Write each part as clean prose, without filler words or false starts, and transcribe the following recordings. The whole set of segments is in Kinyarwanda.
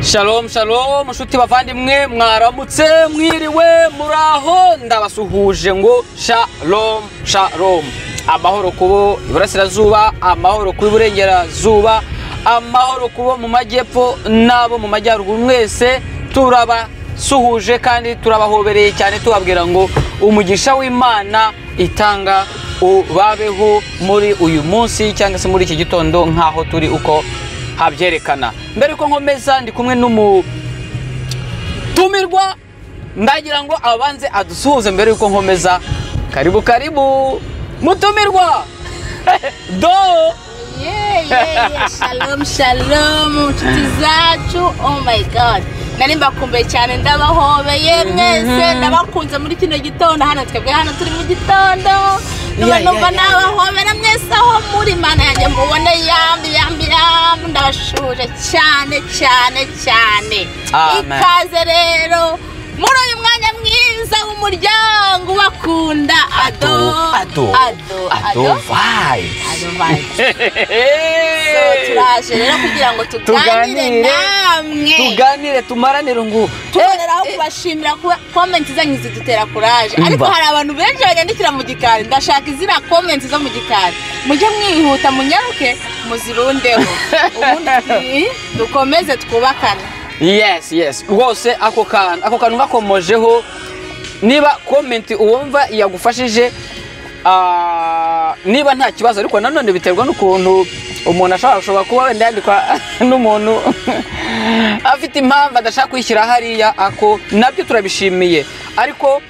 Shalom shalom nshuti bavandimwe, mwaramutse, mwiriwe, muraho, ndabasuhuje ngo shalom shalom. Amahoro kubo iburasirazuba, amahoro ku iburengerazuba, amahoro kubo mu majyepfo n'abo mu majyaruguru, mwese turabasuhuje kandi turabahobereye cyane, tubabwira ngo umugisha w'Imana itanga ubabeho muri uyu munsi cyangwa se muri iki gitondo nk'aho turi uko habyerekana. Mbere ko nkomeza, ndi kumwe n'umutumirwa, ndagira ngo abanze adusuhuze mbere yuko nkomeza. Karibu karibu mutumirwa do. Yeah. Shalom shalom nshuti zacu. Oh my God, nari mbakumbuye cyane, ndabahobeye mwese, ndabakunze muri kino gitondo. Hano twebwe hano turi mu gitondo, numva nabahobera mwese aho muri. Mana yanjye, mubone yambi yambi yambi, ndabashuje cyane cyane cyane. Ikaze rero muri uyu mwanya mwiza w'umuryango ubakunda, Ado Ado Ado Ado Vibes. Ado Vibes. So turaje rero kugira ngo tuganire namwe, tuganire, tumaranire ngo tuboneraho kubashimira kuba comment zanyu zidutera courage. Ariko hari abantu benshi banyandikira mu gikari, ndashaka izina comment zo mu gikari, mujye mwihuta munyaruke muzirundeho, ubundi dukomeze twubakane. Yes, rwose ako kantu gakomojeho. Niba comment uwumva yagufashije, niba nta kibazo, ariko nanone biterwa n'ukuntu umuntu ashobora kuba wenda yandikwa n'umuntu afite impamvu adashaka kwishyira hariya, ako nabyo turabishimiye. Ariko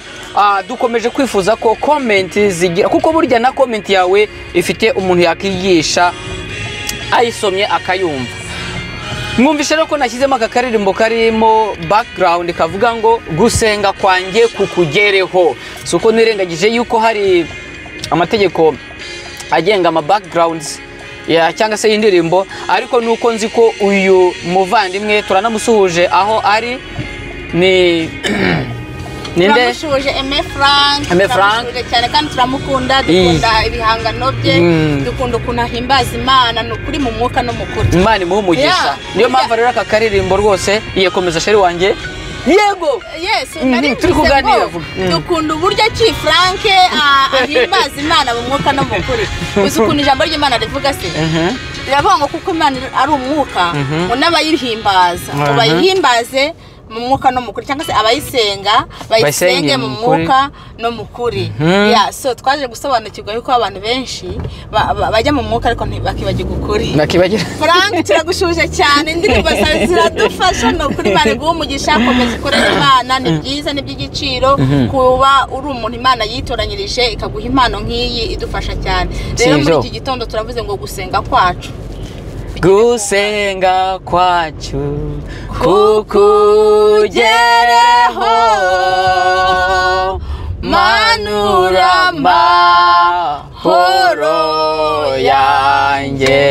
dukomeje kwifuza ko comment zigira, kuko burya na comment yawe ifite umuntu yakigisha ayisomye akayumva. Mwumvishe rero ko nashyizemo aka karirimbo karimo background kavuga ngo gusenga kwanjye kukugereho. Si uko nirengagije yuko hari amategeko agenga ama backgrounds ya cyangwa se y'indirimbo, ariko nuko nzi ko uyu muvandimwe turanamusuhuje aho ari, ni ninde? Turamushuje Aime Frank, Aime Frank turamushuje cyane kandi turamukunda, dukunda ibihangano bye, dukunda ukuntu ahimbaza Imana, ni ukuri mu mwuka no mu kuri. Imana imuhe umugisha. Niyo mpamvu rero aka karirimbo rwose yiyekomeza sheri wanjye. Yego. Yes, nari turi kuganira. Dukunda uburyo ki Frank ahimbaza Imana mu mwuka no mu kuri. Uzi ukuntu ijambo ry'Imana rivuga se? Riravuga ngo kuko Imana ari umwuka, ngo n'abayihimbaza, ngo bayihimbaze mu mwuka no mu kuri, cyangwa se abayisenga bayisenge mu mwuka no mu kuri. Yeah, so twaje gusobanukirwa yuko abantu benshi bajya mu mwuka ariko ntibakibagirwa ukuri. Frank, turagushuje cyane, indirimbo zawe ziradufasha, no kuri Imana iguhe umugisha, komeza ukorere Imana, ni byiza, ni by'igiciro kuba uri umuntu Imana yitoranyirije ikaguha impano nk'iyi idufasha cyane. Rero muri iki gitondo turavuze ngo gusenga kwacu, gusenga kwacu kukugereho, manura amahoro yanjye,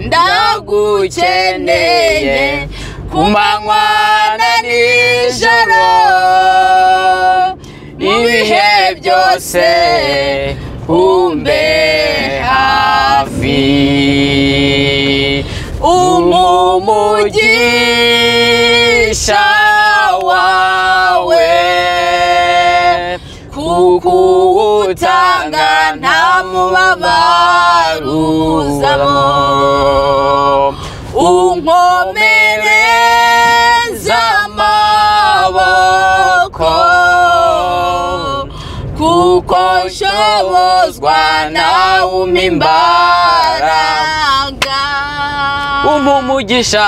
ndagukeneye ku manywa na nijoro, ibihe byose umbe hafi, umumugisha wawe kuko utanga nta mubabaro uzamo, unkomereze amaboko kuko nshobozwa nawe umpa imbaraga. Umumugisha,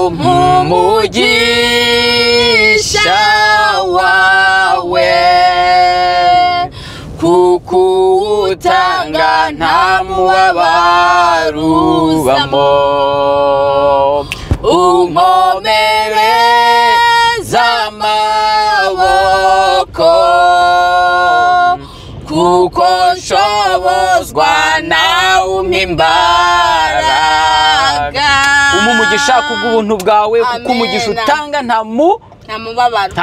umumugisha wawe kuko utanga nta mubabaro ubamo, unkomereze amaboko kuko nshobozwa nawe umpa imbaraga. Umumugisha kubw'ubuntu bwawe, kuko umugisha utanga nta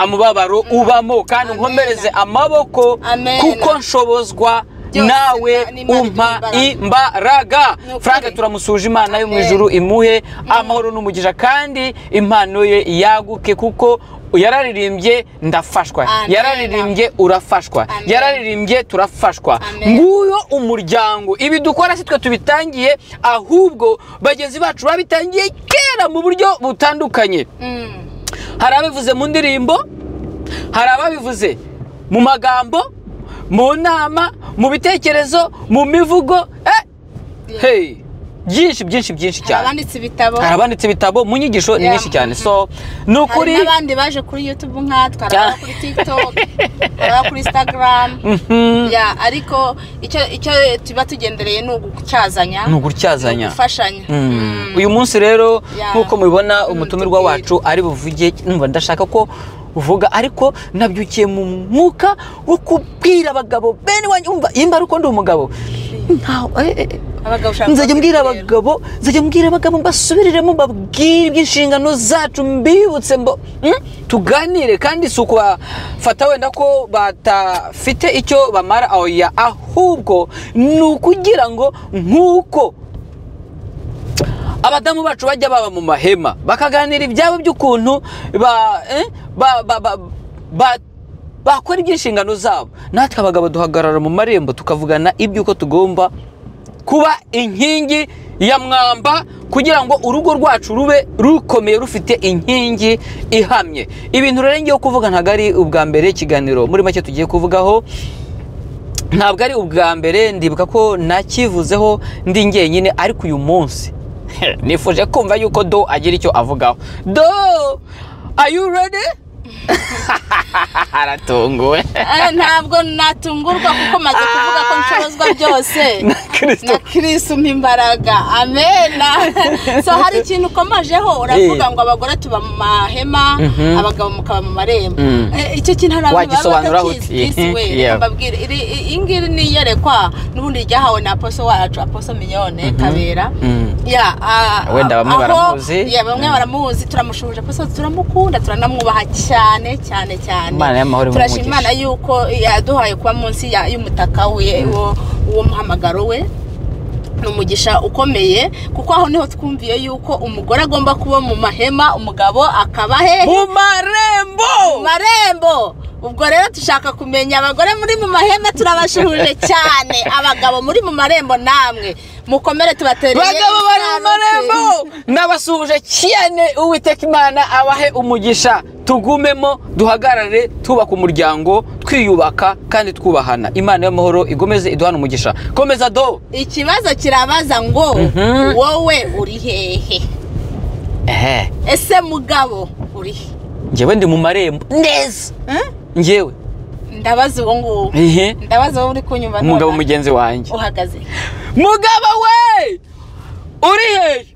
mubabaro ubamo, kandi unkomereze amaboko kuko nshobozwa Nawe umpa imbaraga. Frank turamusuje, Imana yo mu ijuru imuhe amahoro n'umugisha kandi impano ye yaguke, kuko yararirimbye ndafashwa, yararirimbye urafashwa, yararirimbye turafashwa. Nguyo umuryango. Ibi dukora si twe tubitangiye, ahubwo bagenzi bacu babitangiye kera mu buryo butandukanye. Hari ababivuze mu ndirimbo, hari ababivuze mu magambo, mu nama, mu bitekerezo, mu mivugo, hey, byinshi byinshi byinshi cyane. Hari abanditse ibitabo mu nyigisho ni nyinshi cyane. So ni ukuri hari n'abandi baje kuri YouTube nkatwe, hari kuri TikTok, hari kuri Instagram. Ya, ariko icyo tuba tugendereye ni ugutyazanya, gufashanya. Uyu munsi rero nkuko mubibona umutumirwa wacu ari buvuge, numva ndashaka ko uvuga, ariko nabyukiye mu mwuka wo kubwira abagabo bene wanyu. Umva imba ariko ndi umugabo, nzajya mbwira abagabo, nzajya mbwira abagabo mbasubiriremo, mbabwire iby'inshingano zacu, mbibutse mbo tuganire. Kandi si ukubafata wenda ko batafite icyo bamara, oya, ahubwo ni ukugira ngo nk'uko abadamu bacu bajya baba mu mahema bakaganira ibyabo by'ukuntu bakora iby'inshingano zabo, natwe abagabo duhagarara mu marembo tukavugana iby'uko tugomba kuba inkingi ya mwamba kugira ngo urugo rwacu rube rukomeye, rufite inkingi ihamye. Ibintu rero ngiye kuvuga ntabwo ari ubwa mbere, ikiganiro muri make tugiye kuvugaho ntabwo ari ubwa mbere, ndibuka ko nakivuzeho ndi njyenyine, ariko uyu munsi nifuje kumva yuko Do agira icyo avugaho. Do, are you ready? Aratunguwe. Ntabwo natungurwa kuko maze kuvuga ko nshobozwa byose na Kristo umpa imbaraga. Amen. So hari ikintu ukomajeho uravuga ngo abagore tuba mu mahema, abagabo mukaba mu marembo. Icyo kintu hari abantu batakizi. We mbabwire, iyi ngiri ni iyerekwa n'ubundi ryahawe na aposo wacu, Aposo Mignone Kabera. Ya, wenda bamwe baramuzi. Ya, bamwe baramuzi, turamushuhuje aposo, turamukunda, turanamwubaha cyane cyane cyane. Turashima Imana yuko yaduhaye kuba munsi y'umutaka we, uwo muhamagaro we. Ni umugisha ukomeye, kuko aho niho twumviye yuko umugore agomba kuba mu mahema, umugabo akaba he? Mu marembo. Mu marembo. Ubwo rero dushaka kumenya abagore muri mu mahema turabashuhuje cyane, abagabo muri mu marembo namwe mukomere, tubatereye. Bagabo bari mu marembo nabasuhuje cyane, Uwiteka Imana abahe umugisha. Tugumemo, duhagarare, tubaka umuryango, twiyubaka kandi twubahana. Imana y'amahoro igomeze iduhana umugisha. Komeza Do. Ikibazo kirabaza ngo wowe uri hehe? Ese mugabo uri he? Njyewe ndi mu marembo neza. Njyewe ndabaza uwo nguwo, ndabaza wowe uri kunyumva, umugabo mugenzi wanjye uhagaze. Mugabo we uri hehe?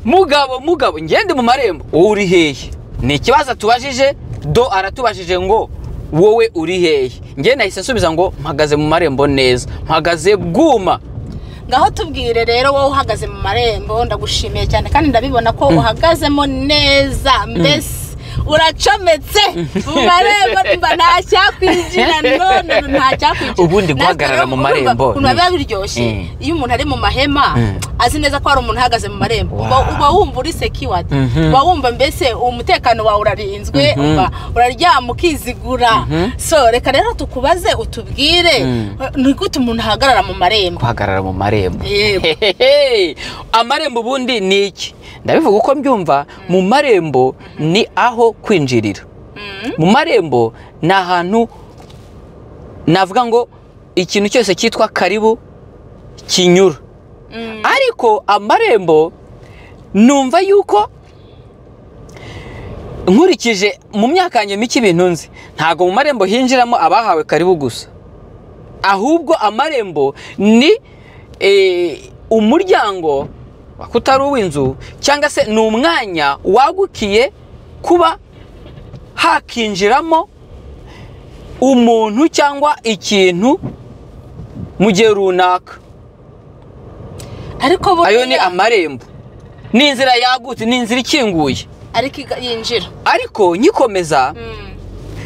Mugabo, mugabo, njye ndi mu marembo, wowe uri hehe? Ni ikibazo tubajije, Do aratubajije ngo wowe uri hehe? Njye nahise nsubiza ngo mpagaze mu marembo neza, mpagaze bwuma. Ngaho tubwire rero wowe uhagaze mu marembo, ndagushimiye cyane kandi ndabibona ko uhagazemo neza, mbese uracometse mu marembo, mba nta cyakwinjira. None nta cyakwinjira. Ubundi guhagarara mu marembo ukuntu biba biryoshye iyo umuntu ari mu mahema azi neza ko hari umuntu uhagaze mu marembo, uba wumva uri secured, uba wumva mbese umutekano wawe urarinzwe, uba uraryama ukizigura. So reka rero tukubaze utubwire ni gute umuntu ahagarara mu marembo? Guhagarara mu marembo, amarembo ubundi ni iki? Ndabivuga uko mbyumva. Mu marembo ni aho kwinjirira. Mu marembo ni ahantu navuga ngo ikintu cyose cyitwa karibu kinyura. Ariko amarembo numva yuko nkurikije mu myaka yanjye mike ibintu nzi, ntago mu marembo hinjiramo abahawe karibu gusa, ahubwo amarembo ni umuryango kutari uw'inzu, cyangwa se ni umwanya wagukiye kuba hakinjiramo umuntu cyangwa ikintu mu gihe runaka. Ariko ayo ni amarembo, ni inzira yagutse, ni inzira ikinguye ariko yinjira. Ariko nyikomeza,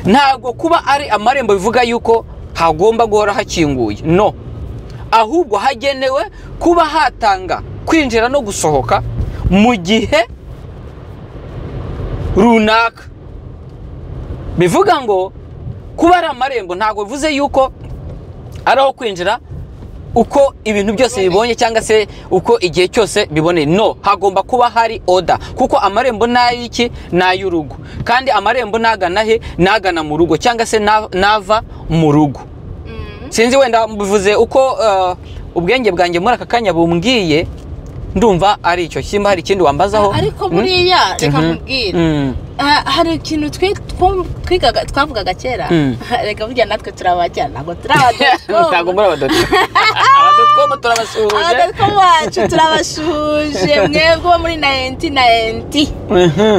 ntabwo kuba ari amarembo bivuga yuko hagomba guhora hakinguye. No, Ahubwo hagenewe kuba hatanga kwinjira no gusohoka mu gihe runaka. Bivuga ngo kuba ari amarembo ntabwo bivuze yuko ari aho kwinjira uko ibintu byose bibonye cyangwa se uko igihe cyose biboneye. No, hagomba kuba hari order, kuko amarembo n'ay'iki? N'ay'urugo. Kandi amarembo n'agana he? N'agana mu rugo cyangwa se nava mu rugo. Sinzi wenda mbivuze uko ubwenge bwanjye muri aka kanya bumbwiye, ndumva ari icyo. Simba hari ikindi wambazaho? Ariko buriya reka nkubwire, hari ikintu twigaga twavugaga kera. Reka burya natwe turabakera, ntabwo turi abadotcom. Ntabwo muri abadotcom. Abadotcom turabasuhuje. Abadotcom bacu turabasuhuje, mwebwe bo muri 1990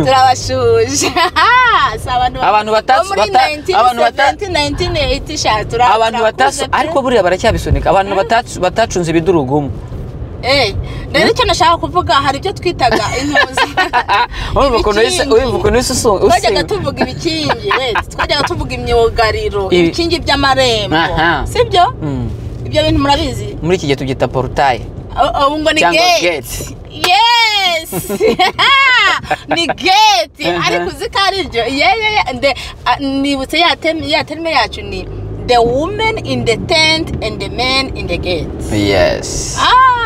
turabasuhuje. Abantu batatu abantu batatu, ariko buriya baracyabisunika. Abantu batacunze ibidurugumu. Rero icyo nashaka kuvuga, hari ibyo twitaga intuzi. Twajyaga tuvuga ibikingi, twajyaga tuvuga imyugariro, ibikingi by'amarembo, sibyo? Ibyo bintu murabizi? Muri iki gihe tubyita portail. Ubu ngo ni gate. Yes! Ni gate. Ariko uzi ko ari ibyo. Nibutse ya terme yacu ni the woman in the tent and the man in the gate. Yes.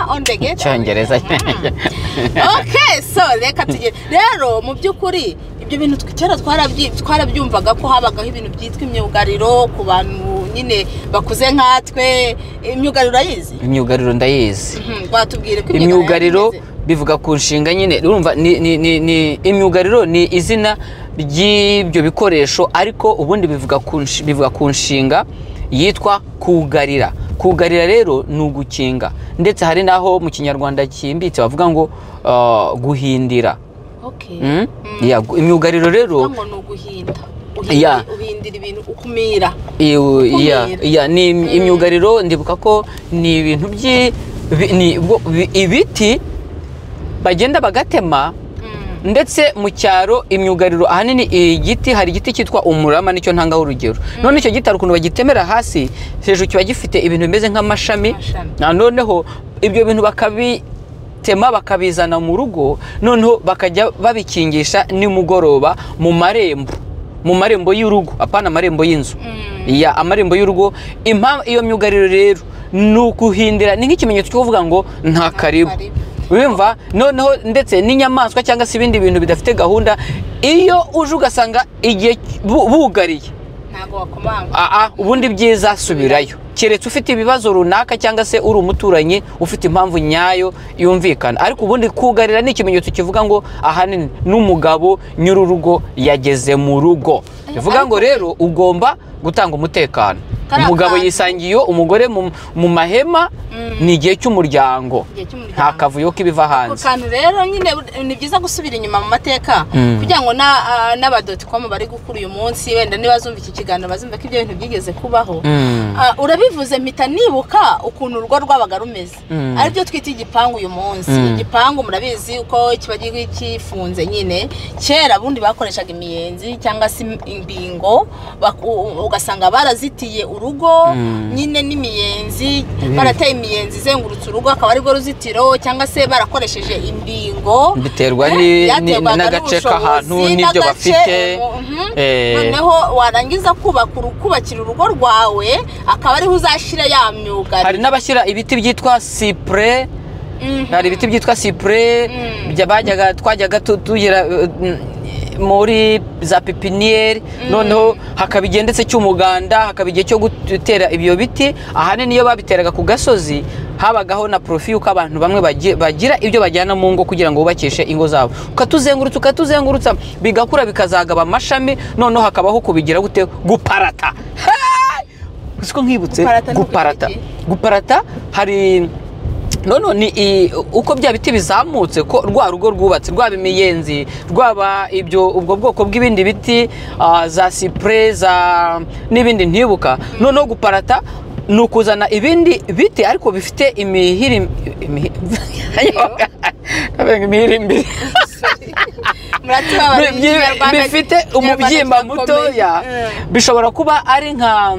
On the gate. Cyongereza. Okay, so reka tugere. Rero mu byukuri ibyo bintu kera twarabyumvaga ko habagaho ibintu byitwa imyugariro ku bantu nyine bakuze nkatwe. Imyugariro urayizi? Imyugariro ndayizi. Watubwire ko imyugariro bivuga ku nshinga nyine. Urumva ni imyugariro ni izina ry'ibyo bikoresho, ariko ubundi bivuga ku nshinga yitwa kugarira. Kugarira rero ni ugukinga, ndetse hari naho mu Kinyarwanda cyimbitse bavuga ngo guhindira. Okay. Imyugariro rero ngo ni uguhinda. Uhindira ibintu, ukumira. Ni imyugariro. Ndibuka ko ni ibintu ibiti bagenda bagatema. Ndetse mu cyaro imyugariro ahanini igiti, hari igiti cyitwa umurama, nicyo ntangaho urugero. None icyo giti hari ukuntu bagitemera hasi, hejuru kiba gifite ibintu bimeze nk'amashami. Noneho ibyo bintu bakabitema bakabizana mu rugo, noneho bakajya babikingisha nimugoroba mu marembo, mu marembo y'urugo, apana amarembo y'inzu. Ya amarembo y'urugo. Impamvu iyo myugariro rero ni ukuhindira, ni nk'ikimenyetso cyo kuvuga ngo nta karibu. Wumva? Noneho ndetse n'inyamaswa cyangwa se ibindi bintu bidafite gahunda, iyo uje ugasanga igihe bugariye ntago wakomanga. Ubundi byiza subirayo, keretse ufite ibibazo runaka cyangwa se uri umuturanyi ufite impamvu nyayo yumvikana. Ariko ubundi kugarira ni ikimenyetso kivuga ngo ahanini n'umugabo nyir'urugo yageze mu rugo. Bivuga ngo rero ugomba gutanga umutekano. Umugabo yisangiye umugore mu mahema, ni igihe cy'umuryango, nta kavuyo k'ibiva hanze. Kantu rero nyine ni byiza gusubira inyuma mu mateka kugira ngo n'abadotcom bari gukura uyu munsi wenda nibazumva iki kiganiro bazumva ko ibyo bintu byigeze kubaho. Urabivuze mpita nibuka ukuntu urugo rwabaga rumeze, aribyo twita igipangu uyu munsi. Igipangu murabizi uko kiba gifunze nyine. Kera bundi bakoreshaga imiyenzi cyangwa se imbingo, ugasanga barazitiye urugo nyine n'imiyenzi, barateye imiyenzi izengurutse urugo akaba ari rwo ruzitiro, cyangwa se barakoresheje imbingo. Biterwa n'agace k'ahantu n'ibyo bafite. Noneho warangiza kubakira urugo rwawe akaba ariho uzashyira ya myugariro. Hari n'abashyira ibiti byitwa cyprès. Hari ibiti byitwa cyprès twajyaga tugira muri za pepiniere. Noneho hakaba igihe ndetse cy'umuganda, hakaba igihe cyo gutera ibyo biti. Ahanini iyo babiteraga ku gasozi habagaho na profi yuko abantu bamwe bagira ibyo bajyana mu ngo kugira ngo bubakishe ingo zabo. Ukatuzengurutsa bigakura bikazagaba amashami, noneho hakabaho kubigira gute? Guparata. Siko nkibutse guparata. Guparata hari nono ni uko bya biti bizamutse ko rwa rugo rwubatse, rwaba imiyenzi, rwaba ibyo ubwo bwoko bw'ibindi biti, za cyprès za n'ibindi ntibuka. Noneho guparata ni ukuzana ibindi biti ariko bifite imihiri bifite umubyimba mutoya, bishobora kuba ari nka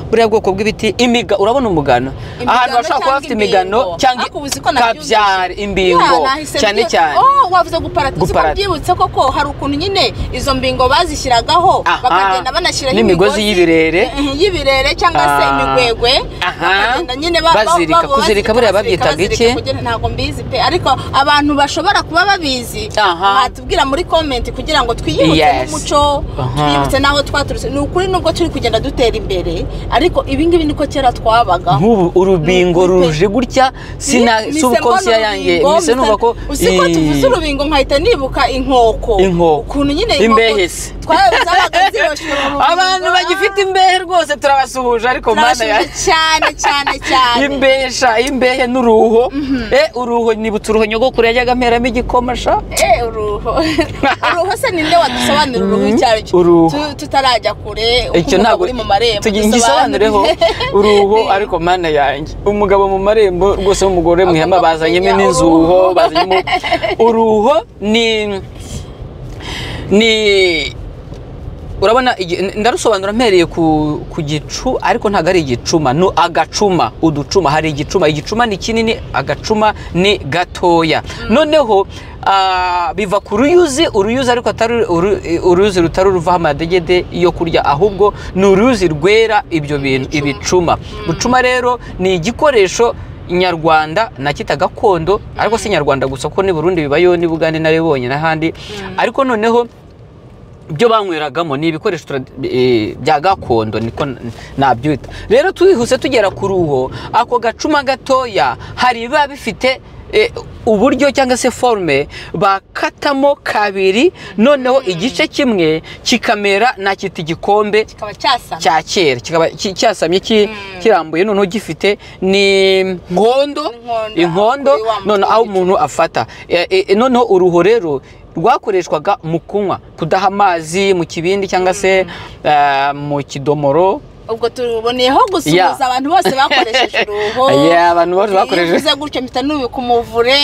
Buriya bwoko bw'ibiti, urabona umugano, ahantu bashobora kuba bafite imigano cyangwa kabyara imbingo cyane cyane. Wavuze guparata, uzi ko byibutse koko hari ukuntu nyine izo mbingo bazishyiragaho bakagenda banashyiraho n'imigozi y'ibirere, y'ibirere cyangwa se imigwegwe, bakagenda nyine bazirika. Kuzirika buriya babyitaga iki? Ntabwo mbizi pe, ariko abantu bashobora kuba babizi batubwira muri comment kugira ngo twiyibutse n'umuco, twiyibutse n'aho twaturutse. Ni ukuri nubwo turi kugenda dutera imbere, ariko ibi ngibi niko kera twabaga. Nk'ubu urubingo ruje gutya, sina subconscious yanjye mise numva ko usiko tuvuze urubingo nkahita nibuka inkoko, ukuntu nyine imbehe se twazabaga ziboshye mu rubingo. Abantu bagifite imbehe rwose turabasuhuje, ariko mana ya cyane cyane cyane imbesha, imbehe n'uruho. Uruho nibutse uruho nyogokuru yajyaga amperamo igikoma sha. Uruho uruho se ninde wadusobanurira uruho icyo ari cyo tutarajya kure? Icyo ntabwo uri mu marembo ngisobanureho uruho, ariko mana yanjye umugabo mu marembo rwose w'umugore mu ihema bazanyemo n'inzuho, bazanyemo uruho. Ni urabona, ndarusobanura mpereye ku gicu, ariko ntabwo ari igicuma, no agacuma, uducuma. Hari igicuma, igicuma ni kinini, agacuma ni gatoya. Noneho biva ku ruyuzi, uruyuzi ariko atari uruyuzi rutari uruvaho amadegede yo kurya, ahubwo ni uruyuzi rwera ibyo bintu, ibicuma. Bucuma rero ni igikoresho nyarwanda nakita gakondo, ariko si nyarwanda gusa kuko ni Burundi bibayo, ni Bugande naribonye n'ahandi. Ariko noneho byo banyweragamo ni ibikoresho bya gakondo, niko nabyita. Rero twihuse tugera ku ruho, ako gacuma gatoya hari biba bifite uburyo cyangwa se forme bakatamo kabiri, noneho igice kimwe kikamera nakita igikombe cya kera, kikaba cyasamye kirambuye, noneho gifite ni nkondo, inkondo, noneho aho umuntu afata. Noneho uruho rero rwakoreshwaga mu kunywa, kudaha amazi mu kibindi cyangwa se mu kidomoro. Ubwo tuboneyeho gusuhuza abantu bose bakoresheje uruho. Abantu bose bakoresheje gutyo mpita nubika umuvure,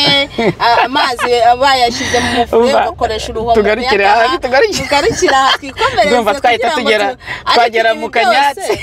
amazi bayashyize mu muvure ugakoresha uruho. Tugarukire aha, tugarukire aha, twikomereze. Ndumva twahita tugera, twagera mu kanyatsi.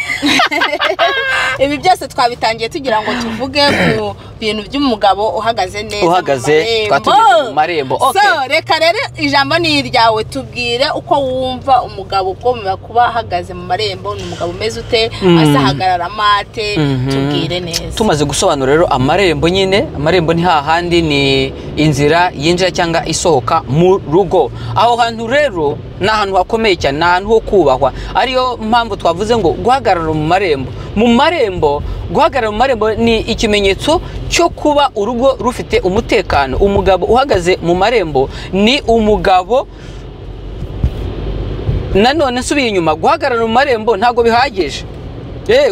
Ibi byose twabitangiye tugira ngo tuvuge ku bintu by'umugabo uhagaze neza, uhagaze twatugeze mu marembo. So reka rero ijambo ni iryawe, tubwire uko wumva umugabo ugomba kuba ahagaze mu marembo. Ni umugabo umeze ute? Azahagarara amate? Tubwire neza. Tumaze gusobanura rero amarembo nyine, amarembo ni hahandi ni inzira yinjira cyangwa isohoka mu rugo. Aho hantu rero ni ahantu hakomeye cyane, ni ahantu ho kubahwa. Ariyo mpamvu twavuze ngo guhagarara mu marembo. Mu marembo, guhagarara mu marembo ni ikimenyetso cyo kuba urugo rufite umutekano. Umugabo uhagaze mu marembo ni umugabo. Nanone nsubiye inyuma, guhagarara mu marembo ntabwo bihagije.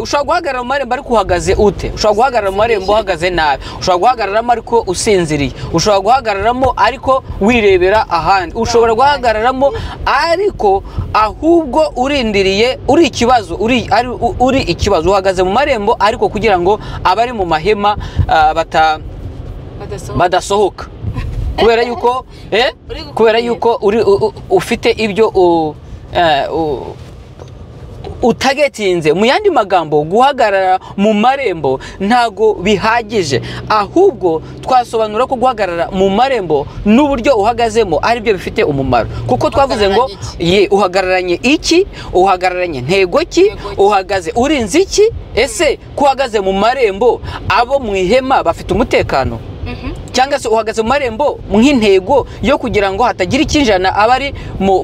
Ushobora guhagarara mu marembo ariko uhagaze ute? Ushobora guhagarara mu marembo uhagaze nabi, ushobora guhagararamo ariko usinziriye, ushobora guhagararamo ariko wirebera ahandi, ushobora guhagararamo ariko ahubwo urindiriye, uri ikibazo, uri ikibazo. Uhagaze mu marembo ariko kugira ngo abari mu mahema badasohoka, kubera yuko kubera yuko uri ufite ibyo utagetinze. Mu yandi magambo, guhagarara mu marembo ntago bihagije, ahubwo twasobanura ko guhagarara mu marembo n'uburyo uhagazemo ari byo bifite umumaro. Kuko twavuze ngo ye uhagararanye iki, uhagararanye ntego ki, uhagaze urinze iki? Ese kuhagaze mu marembo abo mu ihema bafite umutekano? Cyangwa se uhagaze mu marembo nk'intego yo kugira ngo hatagira ikinjana abari mu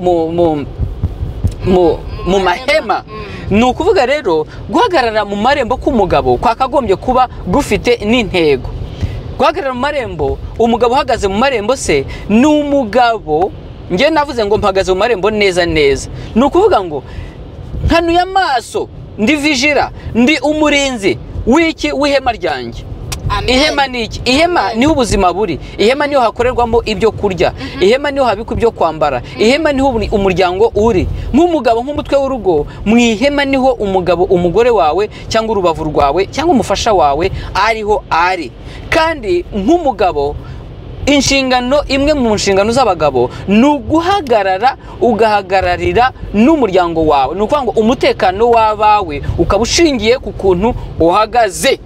mahema. Ni ukuvuga rero guhagarara mu marembo k'umugabo kwakagombye kuba gufite n'intego. Guhagarara mu marembo, umugabo uhagaze mu marembo se ni umugabo. Njye navuze ngo mpagaze mu marembo neza neza, ni ukuvuga ngo nkanuye amaso, ndi vijira, ndi umurinzi w'iki, w'ihema ryanjye. Ihema ni iki? Ihema niho ubuzima buri, ihema niho hakorerwamo ibyo kurya, ihema niho habikwa ibyo kwambara, ihema niho umuryango uri. Nk'umugabo, nk'umutwe w'urugo, mu ihema niho umugabo, umugore wawe cyangwa urubavu rwawe cyangwa umufasha wawe ariho ari. Kandi nk'umugabo Inshingano imwe mu nshingano z'abagabo ni uguhagarara, ugahagararira n'umuryango wawe. Ni ukuvuga ngo umutekano w'abawe ukaba ushingiye ku kuntu uhagaze.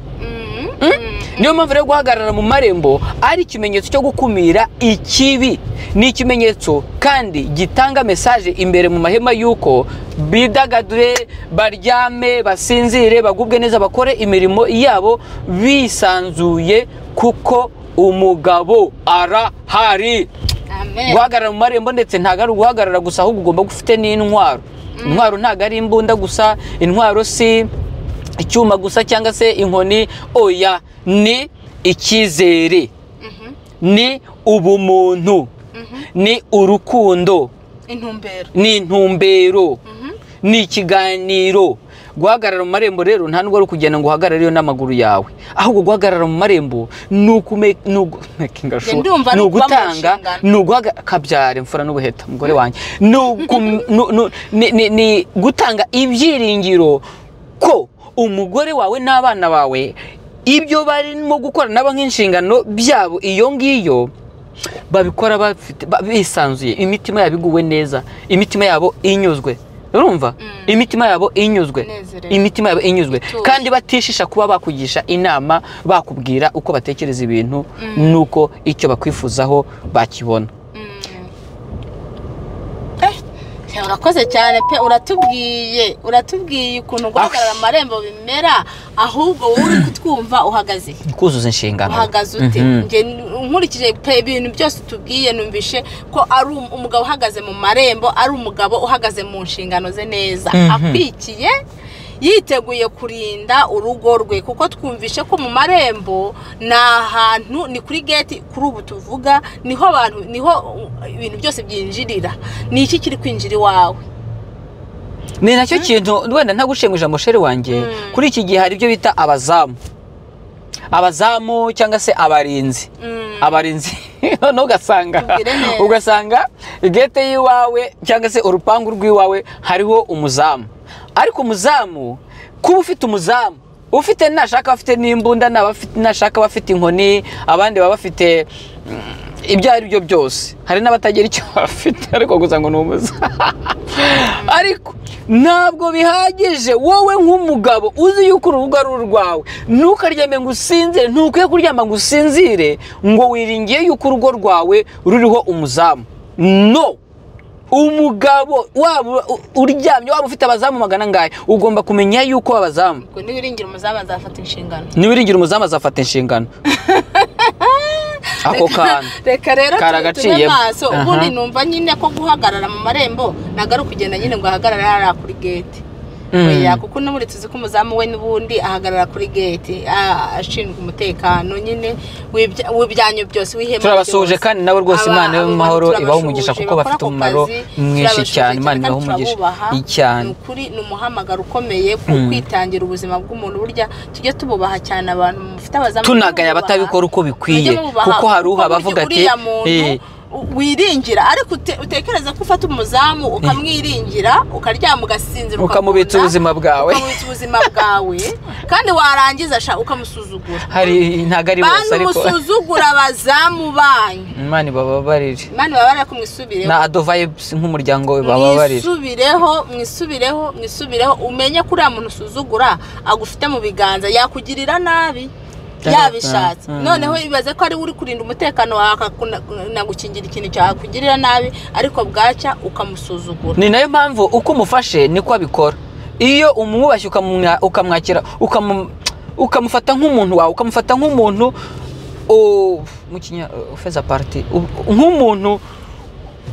Niyo mpamvu rero guhagarara mu marembo ari ikimenyetso cyo gukumira ikibi. Ni ikimenyetso kandi gitanga message imbere mu mahema y'uko bidagadure, baryame, basinzire, bagubwe neza, bakore imirimo yabo bisanzuye, kuko umugabo arahari. Amen. Guhagarara mu marembo ndetse ntabwo ari uguhagarara gusa, ahubwo ugomba gufite n'intwaro. Intwaro ntabwo ari imbunda gusa, intwaro si icyuma gusa cyangwa se inkoni, oya, ni icyizere, ni ubumuntu, ni urukundo, intumbero, ni intumbero, ni ikiganiro. Guhagarara mu marembo rero nta nubwo ari ukugenda ngo uhagarare yo n'amaguru yawe, ahubwo guhagarara mu marembo ni ugutanga, ni kabyara imfura n'ubuheta mugore wanjye, ni gutanga ibyiringiro ko umugore wawe n'abana bawe ibyo barimo gukora nabo nk'inshingano byabo iyo ngiyo babikora bafite bisanzuye, imitima yabo iguwe neza, imitima yabo inyuzwe. Urumva? Imitima yabo inyuzwe, imitima yabo inyuzwe, kandi batishisha kuba bakugisha inama, bakubwira uko batekereza ibintu nuko icyo bakwifuzaho bakibona. Urakoze cyane pe, uratubwiye ukuntu guhagarara amarembo bimera, ahubwo wowe uri kutwumva uhagaze kuzuza inshingano, uhagaze ute? Nge nkurikije pe ibintu byose tubwiye, numvishe ko ari umugabo uhagaze mu marembo, ari umugabo uhagaze mu nshingano ze neza, akwikiye, yiteguye kurinda urugo rwe, kuko twumvishe ko mu marembo ni ahantu, ni kuri gate kuri ubu tuvuga, niho abantu, niho ibintu byose byinjirira. Ni iki kiri kwinjira iwawe? Ni nacyo kintu wenda ntaguciye mu ijambo shere wanjye, kuri iki gihe hari ibyo bita abazamu, abazamu cyangwa se abarinzi, abarinzi. Noneho ugasanga gate y'iwawe cyangwa se urupangu rw'iwawe hariho umuzamu. Ariko umuzamu, kuba ufite umuzamu ufite nashaka bafite n'imbunda, nashaka bafite inkoni, abandi baba bafite ibyo ari byo byose, hari n'abatagira icyo bafite ariko gusa ngo ni umuzamu. Ariko ntabwo bihagije wowe nk'umugabo uzi yuko urubuga ari urwawe, ntukaryame ngo usinzire, ntukwiye kuryama ngo usinzire ngo wiringiye yuko urugo rwawe ruriho umuzamu. No, umugabo waba uryamye, waba ufite abazamu magana angahe, ugomba kumenya yuko abazamu, niwiringira umuzamu azafata inshingano, niwiringira umuzamu azafata inshingano. Ako kantu reka rero tube maso. Ubundi numva nyine ko guhagarara mu marembo ntabwo ari ukugenda nyine ngo ahagarare hariya kuri gate, oya, kuko n'ubundi tuzi ko umuzamu we n'ubundi ahagarara kuri gate, ashinzwe umutekano nyine w'ibyanyu byose, w'ihema. Turabasuhuje kandi nabo rwose, Imana yo mu mahoro ibaha umugisha, kuko bafite umumaro mwinshi cyane. Imana ibaha umugisha cyane. Ni ukuri, ni umuhamagaro ukomeye ku kwitangira ubuzima bw'umuntu. Burya tujye tububaha cyane abantu mufite abazamu, tunagaya abatabikora uko bikwiye, kuko hari uha bavuga ati wiringira, ariko utekereza ko ufata umuzamu ukamwiringira, ukaryama ugasinzira, ukamubitsa ubuzima bwawe, ukamubitsa ubuzima bwawe, kandi warangiza sha ukamusuzugura. Hari ntago ari bose, ariko musuzugura abazamu banyu. Imana ibababarire, Imana ibabarire, ko mwisubireho na Ado Vibes nk'umuryango bababarire. Mwisubireho, mwisubireho, mwisubireho, umenye ko uriya muntu usuzugura agufite mu biganza, yakugirira nabi yabishatse. Noneho ibaze ko ari uri kurinda umutekano wawe, akagukingira ikintu cyakugirira nabi, ariko bwacya ukamusuzugura. Ni nayo mpamvu uko umufashe niko abikora. Iyo umwubashye ukamwakira, ukamufata nk'umuntu wawe, ukamufata nk'umuntu mu kinya feza party, nk'umuntu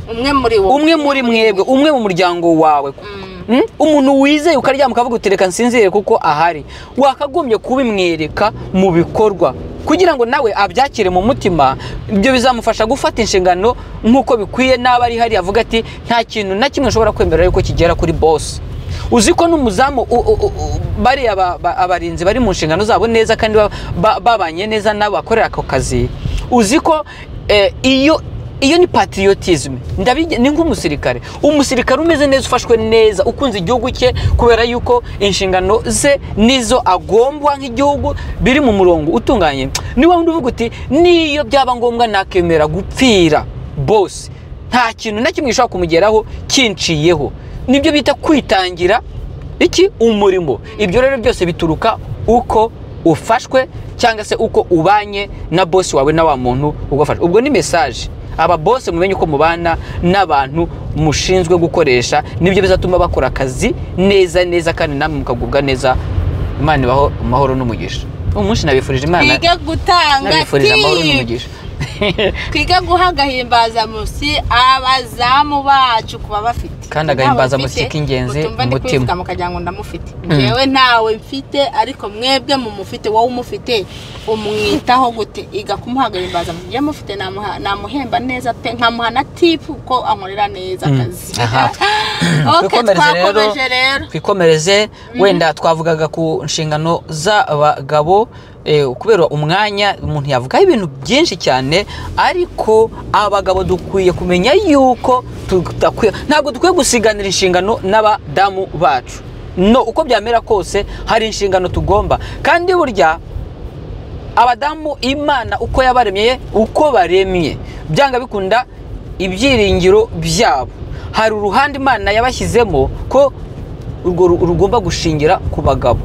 umwe muri wowe, umwe muri mwebwe, umwe mu muryango wawe, umuntu wizeye, ukaryama ukavuga uti reka nsinzire kuko ahari, wakagombye kubimwereka mu bikorwa kugira ngo nawe abyakire mu mutima. Ibyo bizamufasha gufata inshingano nk'uko bikwiye, n'aba ari hari avuga ati nta kintu na kimwe nshobora kwemera yuko kigera kuri boss. Uzi ko n'umuzamu bari abarinzi bari mu nshingano zabo neza kandi babanye neza n'abo bakorera ako kazi, uzi ko iyo Iyo ni patriotism. Ni nk'umusirikare, umusirikare umeze neza, ufashwe neza, ukunze igihugu cye, kubera yuko inshingano ze nizo agombwa nk'igihugu biri mu murongo utunganye. Ni wa wundi uvuga uti niyo byaba ngombwa nakemera gupfira boss, nta kintu na kimwe gishobora kumugeraho kinciyeho. Nibyo bita kwitangira iki umurimo. Ibyo rero byose bituruka uko ufashwe cyangwa se uko ubanye na boss wawe na wa muntu ugufasha. Ubwo ni message. Aba boss mumenye uko mubana n'abantu mushinzwe gukoresha, nibyo bizatuma bakora akazi neza neza kandi namwe mukagubwa neza. Imana ibaho amahoro n'umugisha. Umunsi nabifurije Imana twige gutanga, nabifurije amahoro n'umugisha. Twige guha agahimbazamusyi abazamu bacu kuba bafite, kandi agahimbazamusyi k'ingenzi umutima mukagira ngo ndamufite. Njyewe ntawe mfite, ariko mwebwe mumufite. Wowe umufite umwitaho gute? Iga kumuha agahimbazamusyi. Njye mufite namuhemba neza pe, nkamuha na tipu ko ankorera neza akazi. Twakomeje rero, twikomereze. Wenda twavugaga ku nshingano z'abagabo, kubera umwanya umuntu yavuga ibintu byinshi cyane, ariko abagabo dukwiye kumenya yuko ntabwo dukwiye gusiganira inshingano n'abadamu bacu. No uko byamera kose hari inshingano tugomba, kandi burya abadamu Imana uko yabaremye, uko baremye byanga bikunda ibyiringiro byabo, hari uruhande Imana yabashyizemo ko urwo rugomba gushingira ku bagabo.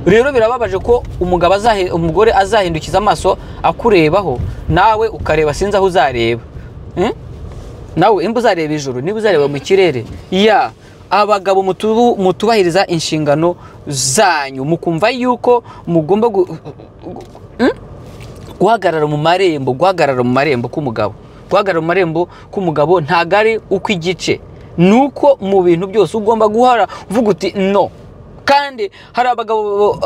Rero birababaje ko umugabo umugore azahindukiza amaso akurebaho, nawe ukareba sinzi aho uzareba. Nawe imba uzareba ijuru, niba uzareba mu kirere. Ya abagabo mutubahiriza inshingano zanyu, mukumva yuko mugomba guhagarara mu marembo, guhagarara mu marembo k'umugabo. Guhagarara mu marembo k'umugabo ntago ari uko igice, nuko mu bintu byose ugomba guhora uvuga uti no. Kandi hari abagabo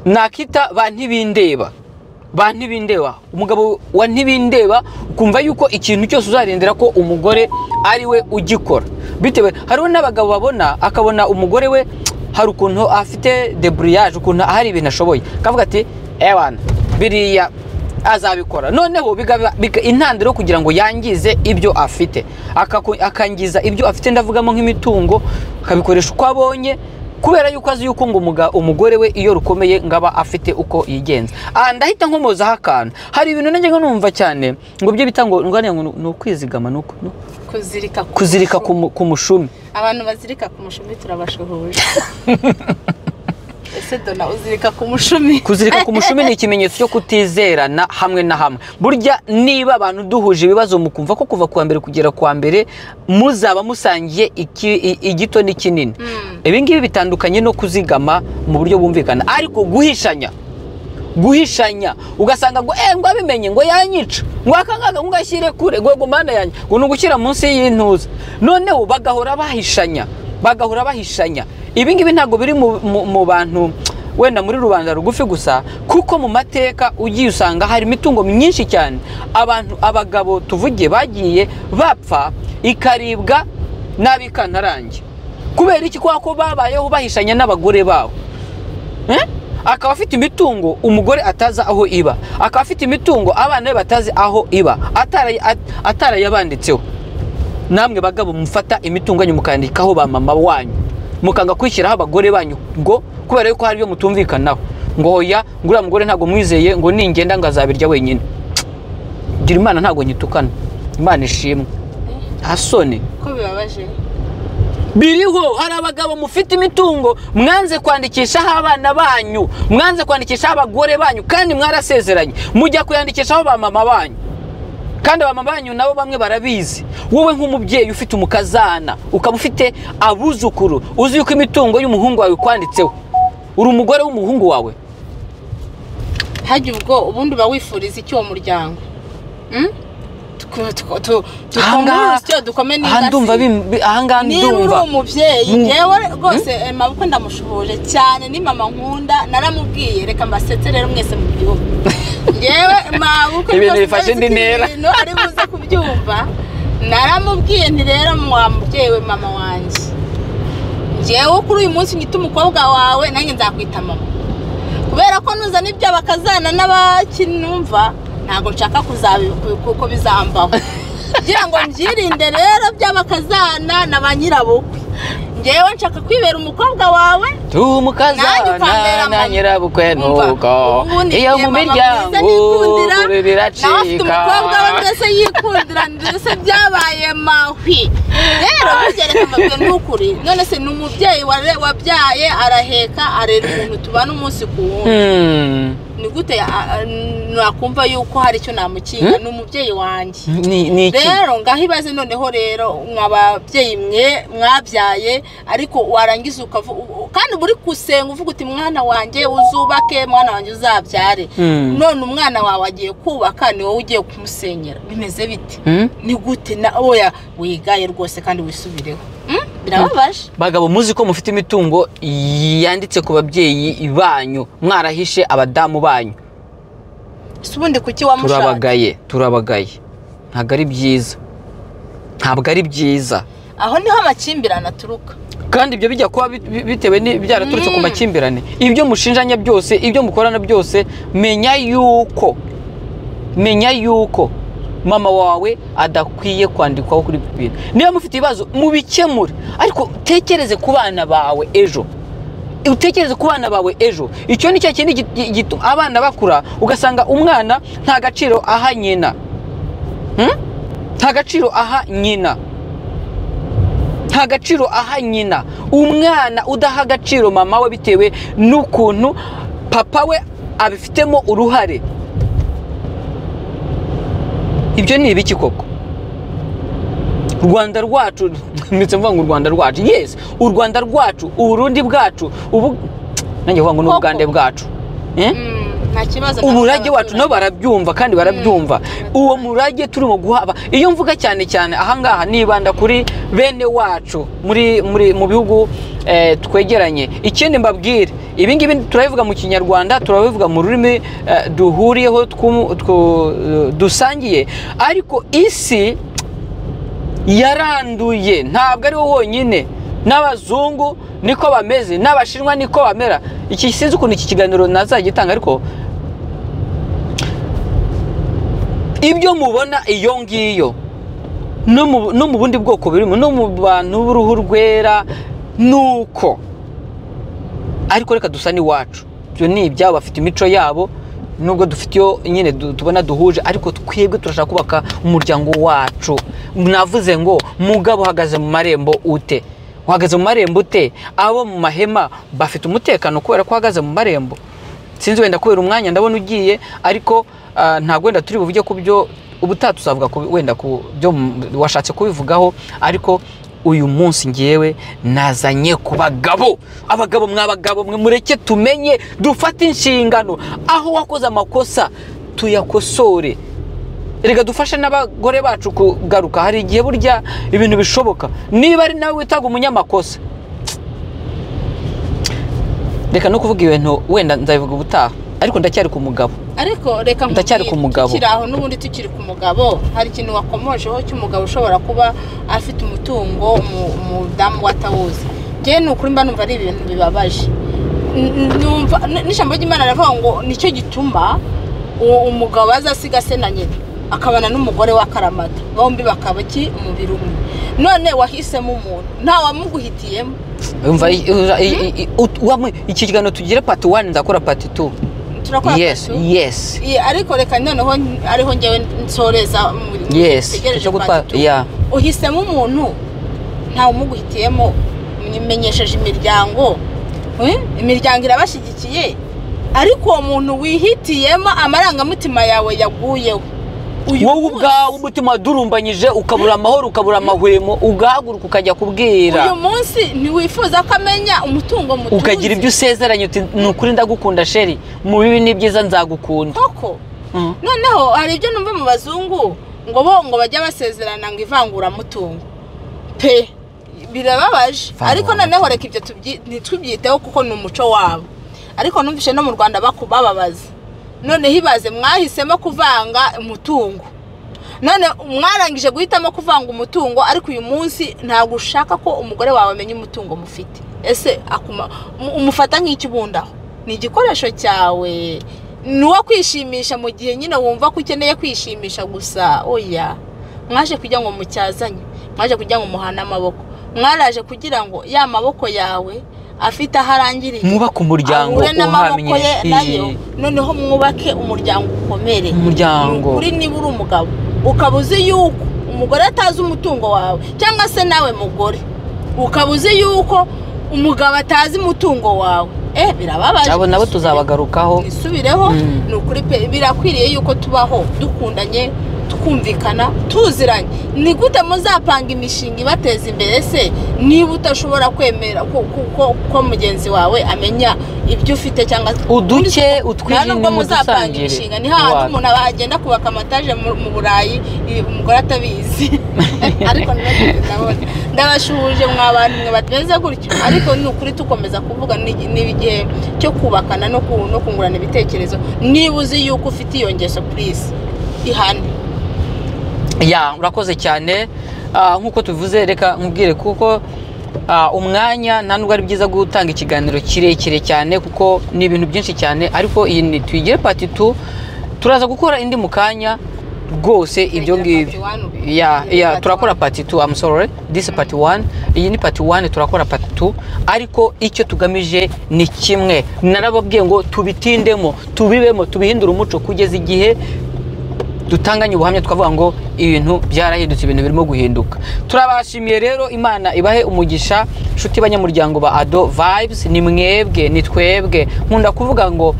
nakita ba ntibindeba, ba ntibindeba. Umugabo wa ntibindeba ukumva yuko ikintu cyose uzarindira ko umugore ari we ugikora. Bitewe hariho n'abagabo babona akabona umugore we hari ukuntu afite debrayage, ukuntu hari ibintu ashoboye, akavuga ati ewana biriya azabikora. Noneho intandaro kugira ngo yangize ibyo afite, akangiza ibyo afite, ndavugamo nk'imitungo, akabikoresha uko abonye, kubera yuko azi yuko ngo umugore we iyo rukomeye ngaba afite uko yigenza. Ndahita nkomozaho akantu. Hari ibintu nanjye numva cyane ngo byo bita ngo ni ukwizigama, nuko kuzirika ku mushumi. Abantu bazirika ku mushumi turabashuhuje. Ese Dona uzirika ku mushumi? Kuzirika ku mushumi ni ikimenyetso cyo kutizerana hamwe na hamwe. Burya niba abantu duhuje ibibazo mukumva ko kuva kuwa mbere kugera kuwa mbere muzaba musangiye igito n'ikinini. Ibi ngibi bitandukanye no kuzigama mu buryo bumvikana, ariko guhishanya ugasanga ngo ngo abimenye ngo yanyica, ngo akangaga ngo ashyire kure, ngo mana yanjye, ngo nugushyira munsi y'intuza. Noneho bagahora bahishanya, bagahora bahishanya. Ibi ngibi ntabwo biri mu bantu wenda muri rubanda rugufi gusa, kuko mu mateka ugiye usanga hari imitungo myinshi cyane abantu abagabo tuvuge bagiye bapfa ikaribwa n'abikantarange. Kubera iki? Kwa ko babayeho bahishanya n'abagore babo. Akaba afite imitungo umugore atazi aho iba, akaba afite imitungo abana be batazi aho iba, atarayabanditseho. Namwe bagabo mufata imitungo yanyu mukandikaho ba mama wanyu, mukanga kwishyiraho abagore banyu ngo kubera yuko hari ibyo mutumvikanaho, ngo hoya ngo uriya mugore ntabwo mwizeye, ngo ningenda ngo azabirya wenyine. Gira Imana ntabwo nyitukana, Imana ishimwe. Hasoni ko bibabaje biriho. Hari abagabo mufite imitungo mwanze kwandikishaho abana banyu, mwanze kwandikishaho abagore banyu, kandi mwarasezeranye mujya kuyandikishaho ba mama banyu, kandi abamama banyu nabo bamwe barabizi. Wowe nk'umubyeyi ufite umukazana, ukaba ufite abuzukuru, uzi yuko imitungo y'umuhungu wawe kwanditseho, uri umugore w'umuhungu wawe, hajya ubwo ubundi uba wifuriza icyo muryango. Niba uri umubyeyi, ngewe rwose mabukwe ndamushuhuje cyane, ni mama nkunda, naramubwiye reka mbasetse rero mwese mu byumva. Ngewe mabukwe ibintu bifashe indi ntera ari buze kubyumva, naramubwiye nti rero mwa mubyeyi we mama wanjye, ngewe kuri uyu munsi nyita umukobwa wawe nanjye nzakwita mama, kubera ko nuzana ibyo bakazana n'abakinumva Ntabwo nshaka kuko bizambaho. Kugira ngo mbyirinde rero by'abakazana na ba nyirabukwe. Ngewe nshaka kwibera umukobwa wawe. Tumukazana na nyirabukwe nuko iyo mu miryango biracika. Nawe afite umukobwa we mbese yikundira ndetse byabaye mahwi. Rero burya reka mbabwire n'ukuri. None se ni umubyeyi wabyaye araheka arera umuntu tubana umunsi ku wundi. Ni gute nakumva yuko hari icyo namukinga? Ni umubyeyi wanjye. Rero ngaho ibaze noneho rero mwababyeyi mwe mwabyaye ariko warangiza kandi buri gusenga uvuga uti mwana wanjye uzubake, mwana wanjye uzabyare. None umwana wawe agiye kubaka ni wowe ugiye kumusenyera. Bimeze bite? Ni gute na oya wigaye rwose kandi wisubireho. Birababaje. Bagabo muzi ko mufite imitungo yanditse ku babyeyi banyu, mwarahishe abadamu banyu. Ubundi kuki wamushaka? Turabagaye, turabagaye. Ntabwo ari byiza. Ntabwo ari byiza. Aho niho amakimbirane aturuka. Kandi ibyo bijya kuba bitewe byaraturutse ku makimbirane. Ibyo mushinjanya byose, ibyo mukorana byose, menya yuko mama wawe adakwiye kwandikwaho kuri bintu. Niba mufite ibibazo mubikemure, ariko tekereze ku bana bawe ejo. Utekereze ku bana bawe ejo. Icyo ni cya kindi gituma abana bakura ugasanga umwana nta gaciro aha nyina. Nta gaciro aha nyina. Nta gaciro aha nyina. Umwana udaha agaciro mama we bitewe n'ukuntu papa we abifitemo uruhare. Ibyo ni ibiki koko? Rwanda rwacu, ndetse mvuga ngo Rwanda rwacu. Yes, u Rwanda rwacu, Uburundi bwacu, ubu nanjye mvuga ngo n'Ubugande bwacu. Nta kibazo. Umurage wacu no barabyumva kandi barabyumva. Uwo murage turimo guhaba. Iyo mvuga cyane cyane ahangaha nibanda kuri bene wacu muri mu bihugu twegeranye. Ikindi mbabwire, ibi ngibi turabivuga mu Kinyarwanda, turabivuga mu rurimi duhuriyeho dusangiye, ariko isi yaranduye. Ntabwo ari wowe wonyine, n'abazungu niko bameze, n'abashinwa niko bamera. Iki sinzi ukuntu iki kiganiro nazagitanga, ariko ibyo mubona iyo ngiyo no mu bundi bwoko birimo, no mu bantu b'uruhu rwera nuko. Ariko reka dusa n'iwacu. Ibyo ni ibyabo, bafite imico yabo, nubwo dufite iyo nyine tubona duhuje, ariko twebwe turashaka kubaka umuryango wacu. Navuze ngo mugabo uhagaze mu marembo ute? Uhagaze mu marembo ute? Abo mu mahema bafite umutekano kubera ko uhagaze mu marembo. Sinzi wenda kubera umwanya ndabona ugiye, ariko ntabwo wenda turi buvuge ku byo ubutaha tuzavuga wenda ku byo washatse kubivugaho, ariko uyu munsi ngewe nazanye ku bagabo. Abagabo mwabagabo mwe mureke tumenye dufate inshingano. Aho wakoze amakosa tuyakosore. Reka dufashe n'abagore bacu kugaruka. Hari igihe burya ibintu bishoboka. Niba ari nawe witaga umunyamakosa, reka no kuvuga ibintu wenda nzabivuga ubutaha, ariko ndacyari ku mugabo. Ariko reka ndacyari ku mugabo. Tukiri aho n'ubundi tukiri ku mugabo, hari ikintu wakomojeho cy'umugabo ushobora kuba afite umutungo umudamu watawuzi. Njye ni ukuri mba numva ari ibintu bibabaje. Numva n'ijambo ry'Imana riravuga ngo nicyo gituma umugabo azasiga se na nyina akabana n'umugore wa karamata, bombi bakaba ki umubiri umwe. None wahisemo umuntu nta wamuguhitiyemo. Umva iki kiganiro tugire part 1 nzakora part 2. Yes, yes. Ariko reka noneho ariho ngewe nsoreza. Yes, yeah. Uhisemo umuntu nta umuguhitiyemo, menyesheje imiryango, imiryango irabashyigikiye, ariko uwo muntu wihitiyemo amarangamutima yawe yaguyeho. Wowe ubwawe umutima durumbanyije, ukabura amahoro, ukabura amahwemo, ugahaguruka ukajya kubwira. Uyu munsi ntiwifuza ko amenya umutungo mutunzi, ukagira ibyo usezeranye uti ni ukuri ndagukunda sheri, mu bibi n'ibyiza nzagukunda. Koko noneho hari ibyo numva mu bazungu ngo bo ngo bajya basezerana ngo ivanguramutungo pe, birababaje. Ariko noneho reka ibyo ntitubyiteho kuko ni umuco wabo. Ariko numvishe no mu Rwanda bakubababaza. None hibaze mwahisemo kuvanga umutungo, none mwarangije guhitamo kuvanga umutungo, ariko uyu munsi ntabwo ushaka ko umugore wawe amenya umutungo mufite. Ese umufata nk'iki ubundaho? Ni igikoresho cyawe, Ni uwo kwishimisha mu gihe nyine wumva ko ukeneye kwishimisha gusa. Oya, mwaje kugira ngo mucyazanye, mwaje kugira ngo muhane amaboko, mwaraje kugira ngo ya maboko yawe afite aho arangiriye, mwubake umuryango uhamye nayo, noneho mwubake umuryango ukomere. Umuryango kuri niba uri umugabo ukaba uzi yuko umugore atazi umutungo wawe, cyangwa se nawe mugore ukaba uzi yuko umugabo atazi umutungo wawe, birababaje. Abo nabo tuzabagarukaho, isubireho. Ni ukuri pe, birakwiriye yuko tubaho dukundanye, tukumvikana, tuziranye. Ni gute muzapanga imishinga ibateza imbere se niba utashobora kwemera ko mugenzi wawe amenya ibyo ufite cyangwa uduke utwije? Nubwo muzapanga imishinga, ni hahandi umuntu agenda kubaka amataje mu Burayi umugore atabizi. Ariko ndabashuhuje mwa bantu mwe batumeze gutyo, ariko ni ukuri tukomeza kuvuga n'igihe cyo kubakana no kungurana ibitekerezo. Niba uzi yuko ufite iyo ngeso, please ihane. Ya, urakoze cyane. Nkuko tuvuze, reka nkubwire kuko umwanya nta nubwo ari byiza gutanga ikiganiro kirekire cyane kuko ni ibintu byinshi cyane, ariko iyi ni tuyigire part 2, turaza gukora indi mu kanya rwose ibyo ngibyo. Ya turakora part 2, I'm sorry, this part 1, iyi ni part 1, turakora part 2, ariko icyo tugamije ni kimwe. Narababwiye ngo tubitindemo, tubibemo, tubihindure umuco kugeza igihe dutanganye ubuhamya twavuga ngo ibintu byarahindutse, ibintu birimo guhinduka. Turabashimiye rero, Imana ibahe umugisha. Nshuti banyamuryango ba Ado Vibes, ni mwebwe, ni twebwe. Nkunda kuvuga ngo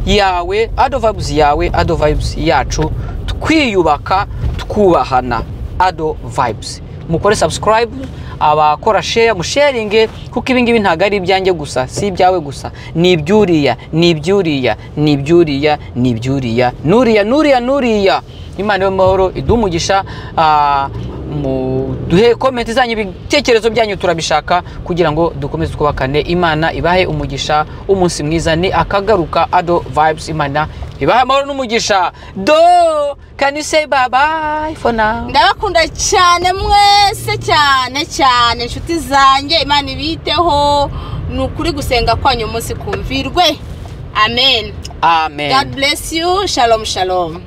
yawe Ado Vibes, yawe Ado Vibes yacu, twiyubaka twubahana. Ado Vibes, mukore subscribe, abakora share musharinge, kuko ibi ngibi ntago ari ibyanjye gusa, si ibyawe gusa, ni ibyuriya, ni ibyuriya, ni ibyuriya, ni ibyuriya, nuriya, nuriya, nuriya. Imana y'amahoro idumugisha. Duhe comment zanyu, ibitekerezo byanyu turabishaka kugira ngo dukomeze twubakane. Imana ibahe umugisha, umunsi mwiza. Ni akagaruka Ado Vibes. Imana ibahe amahoro n'umugisha. Do can you say bye bye for now? Ndabakunda cyane mwese, cyane cyane inshuti zanjye. Imana ibiteho, ni ukuri gusenga kwanyu umunsi kumvirwe. Amen, amen. God bless you. Shalom, shalom.